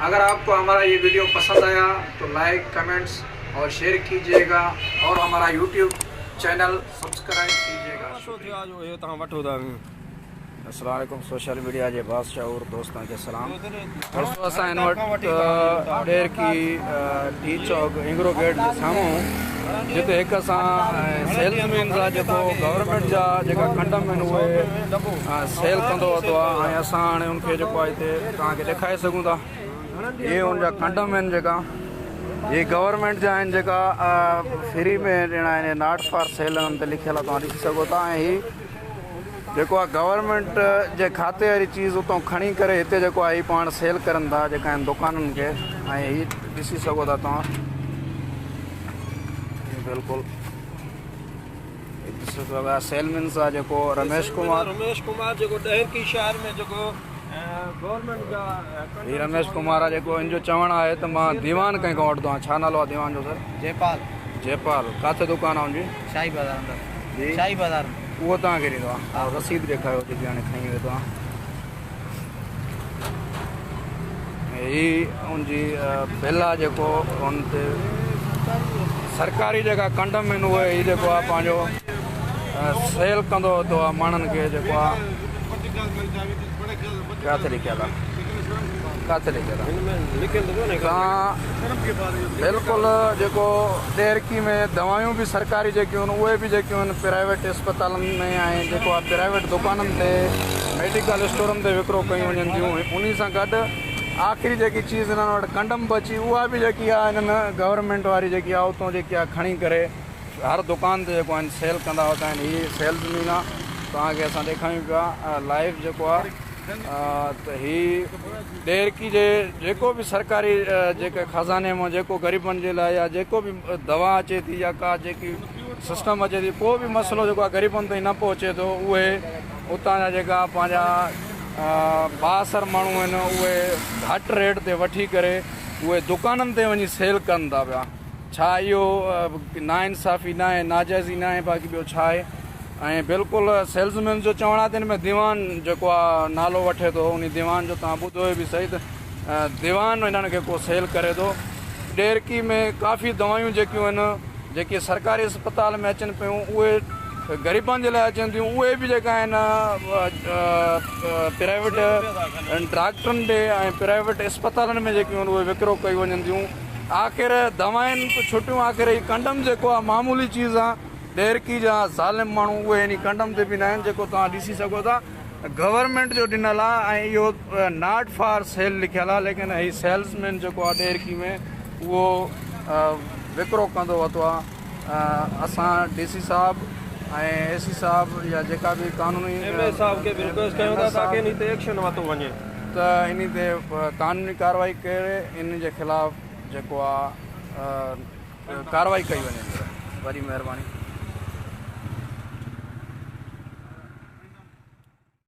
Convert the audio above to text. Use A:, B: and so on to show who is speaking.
A: अगर आपको हमारा ये वीडियो पसंद आया तो लाइक, कमेंट्स और शेयर कीजिएगा और हमारा यूट्यूब चैनल सब्सक्राइब कीजिएगा।
B: अस्सलाम वालेकुम सोशल मीडिया जे बादशाह और दोस्तों के सलाम। दोस्तों असां हिन वटि ॾेरकी टी चौक इंगरो गेट जे साम्हूं जिते हिकु असां सेल्समैन आहे जेको गवर्नमेंट जा जेका कंडम आहिनि उहे सेल कंदो वतो आहे ऐं असां हाणे उनखे जेको आहे हिते तव्हांखे ॾेखारे सघूं था। इहे हुनजा कंडम आहिनि जेका इहे गवर्नमेंट जा आहिनि जेका फ्री में ॾियणा आहिनि, not for sale हुन ते लिखियलु आहे, तव्हां ॾिसी सघो था। ऐं हीउ जेको आहे गवर्नमेंट जे खाते वारी चीज़ उतां खणी करे हिते जेको आहे पाण सेल करनि था जेका आहिनि दुकाननि खे। ऐं हीउ ॾिसी सघो था तव्हां बिल्कुलु सेलमैन आहे जेको रमेश कुमार,
C: रमेश कुमार जेको ॾेरकी शहर में जेको गवर्नमेंट जा
B: हीउ रमेश कुमार आहे जेको इन जो चवणु आहे त मां दीवान कंहिंखां वठंदो आहियां। छा नालो आहे दीवान जो सर?
D: जयपाल।
B: जयपाल। किथे दुकान आहे हुनजी?
D: शाही बाज़ार अंदरि
B: जी,
D: शाही बाज़ार में।
B: उहो तव्हांखे ॾींदो आहे। रसीद ॾेखारियो जेकी हाणे खणी वियो तव्हां। हीउ हुनजी बिल आहे जेको हुन ते सरकारी जेका कंडम आहिनि उहे हीउ जेको आहे पंहिंजो सेल कंदो वतो आहे माण्हुनि खे जेको आहे। किथे लिखियलु आहे? किथे लिखियलु आहे? तव्हां बिल्कुलु जेको ॾेरकी में दवायूं बि सरकारी जेकियूं आहिनि उहे बि जेकियूं आहिनि प्राइवेट अस्पतालनि में ऐं जेको आहे प्राइवेट दुकाननि ते मेडिकल स्टोरनि ते विकिरो कयूं वञनि थियूं। उन सां गॾु आख़िरी जेकी चीज़ हिननि वटि कंडम बची उहा बि जेकी आहे हिननि गवर्नमेंट वारी जेकी आहे उतां जेकी आहे खणी करे हर दुकान ते जेको आहिनि सेल कंदा वता आहिनि। हीउ सेल्समैन आहे, तव्हांखे असां ॾेखारियूं पिया लाइव जेको आहे। त हीउ ॾेरकी जे जेको बि सरकारी जेके ख़ज़ाने मां जेको ग़रीबनि जे लाइ या जेको बि दवा अचे थी या का जेकी सिस्टम अचे थी, को बि मसइलो जेको आहे ग़रीबनि ताईं न पहुचे थो, उहे उतां जा जेका पंहिंजा बाअसर माण्हू आहिनि उहे घटि रेट ते वठी करे उहे दुकाननि ते वञी सेल कनि था पिया। छा इहो नाइंसाफ़ी न आहे, नाजाइज़ी न आहे, बाक़ी ॿियो छा आहे? ऐं बिल्कुलु सेल्समैन जो चवणु आहे त हिन में दीवान जेको आहे नालो वठे थो, उन दीवान जो तव्हां ॿुधो बि सही त दीवान हिननि खे को सेल करे थो। ॾेरकी में काफ़ी दवायूं जेकियूं आहिनि जेकी सरकारी अस्पताल में अचनि पियूं उहे ग़रीबनि जे लाइ अचनि थियूं, उहे बि जेका आहिनि प्राइवेट डॉक्टरनि ॾे ऐं प्राइवेट अस्पतालनि में जेकियूं आहिनि उहे विकिरो कयूं वञनि थियूं। आख़िर दवायुनि त छुटियूं, आख़िर हीउ कंडम जेको आहे मामूली चीज़ आहे। ॾेरकी जा ज़ालिम माण्हू उहे इन कंडम ते बि न आहिनि, जेको तव्हां ॾिसी सघो था गवर्नमेंट जो ॾिनल आहे ऐं इहो not for sale लिखियलु आहे, लेकिन हीउ सेल्समैन जेको आहे ॾेरकी में उहो विकिरो कंदो वतो आहे। असां डी सी साहिबु ऐं ए सी साहिबु या जेका बि कानूनी
C: एम ए साहिब खे बि रिक्वेस्ट कयूं था ताकी इन ते एक्शन वरितो वञे,
B: त इन ते कानूनी कार्रवाई करे इन जे ख़िलाफ़ जेको आहे कार्रवाई कई वञे। वॾी महिरबानी।